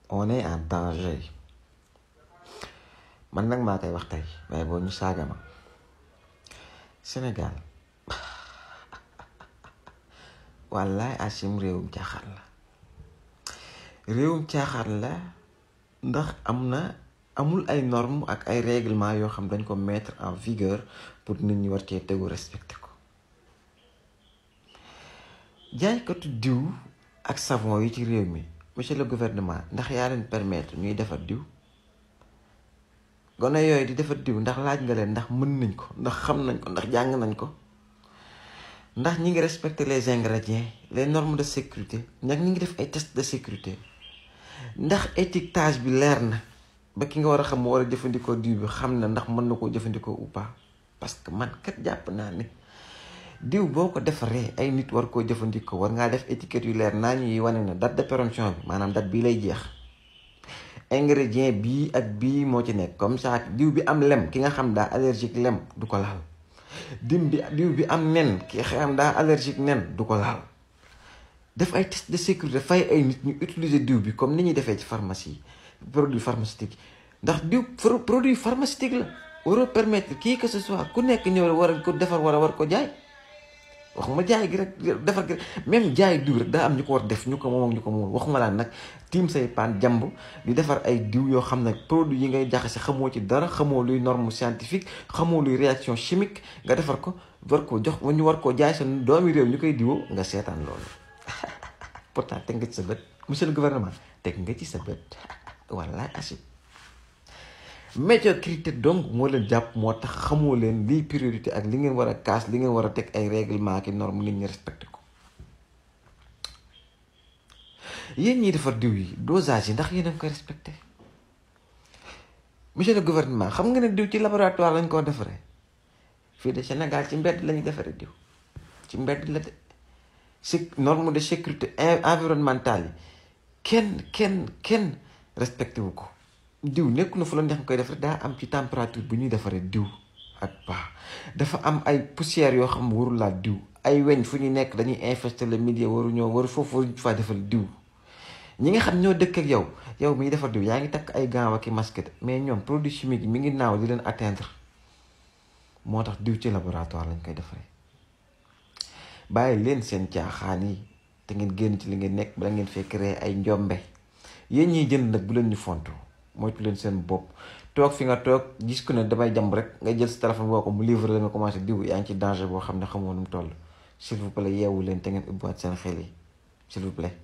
on est en danger man nag maa koy wax tey waaye boo ñu saaga ma Sénégal wallaay asim réewum caaxaan la ndax amul ay normes ak ay règlements yoo xam dañ ko mettre en vigueur pour nit ñi war cee tegu respecter ko jaaykatu diw ak savon yi ci réew mi monsieur le gouvernement ndax yaa leen permettre ñuy defar diw gone yooyu di defar diw ndax laaj nga leen ndax mën nañ ko ndax xam nañ ko ndax jàng nañ ko ndax ñi ngi respecter les ingrédients les normes de sécurité ndax ñi ngi def ay tests de sécurité ndax étiquetage bi leer na ba ki nga war a xam mu war a jëfandikoo diw bi xam na ndax mën na koo jëfandikoo ou pas parce que man kat jàpp naa ne diw boo ko defaree ay nit war koo jëfandikoo war ngaa def étiquette yu leer naa ñuy wane ne date de péremption bi maanaam date bii lay jeex ingrédient bii ak bii moo ci nekk comme ça diw bi am lem ki nga xam daa allergique lem du ko laal diw bi am nen ki nga xam daa allergique nen du ko laal def ay test de sécurité fay ay nit ñu utiliser diw bi comme ni ñuy defee ci pharmacie produit pharmaceutique ndax diw produit pharmaceutique la waroo permettre kii que ce soit ku nekk ñëw war a ko defar war ko jaay waxuma jaay gi rek defar gi rek même jaay diw rek daa am ñu ko war def ñu ko moom ak ñu ko moom waxuma laa nag tiim say paan jàmb di defar ay diw yoo xam ne produit yi ngay jaxase xamoo ci dara xamoo luy norme scientifique xamoo luy réaction chimique nga defar ko war koo jox ñu war koo jaay sa doomi réew ñu koy diwoo nga seetaan loolu pourtant teg nga ci sa bët monsieur le gouvernement teg nga ci sa bët wallaay asib médiocrité donc moo leen jàpp moo tax xamoo leen lii priorité ak li ngeen war a kaas li ngeen war a teg ay règlement ki norme nit ñi respecté ko yéen ñiy defar diw yi dosage yi ndax yéen a ngi koy respecté monsieur le gouvernement xam nga ne diw ci laboratoire lañ koo defaree fii de Sénégal ci mbedd lañuy defaree diw ci mbedd la de si norme de sécurité environnementale yi kenn respecté wu ko diw nekku na fu la neex nga koy def rek daa am ci température bu ñuy defaree diw ak baax dafa am ay poussières yoo xam warul laa diw ay weñ fu ñu nekk dañuy infester le milieu waru foofu waruñu faa defal diw ñi nga xam ñoo dëkk ak yow miy defar diw yaa ngi takk ay gants ak i masque mais ñoom produit chimique yi mi ngi naaw di leen atteindre moo tax diw ci laboratoire lañ koy defaree bàyyi leen seen caaxaan yi te ngeen génn ci li ngeen nekk bala ngeen fee créer ay njombe yéen ñiy jënd nag bu leen ñu fontu moytu leen seen bopp toog fi nga toog gis ko ne damay jàmb rek nga jël sa téléphone boo ko mu livre la nga commencé diw yaa ngi ci danger boo xam ne xamoo nu mu toll s'il vous plaît yeewu leen te ngeen ubbiwaat seen xel yi s'il vous plaît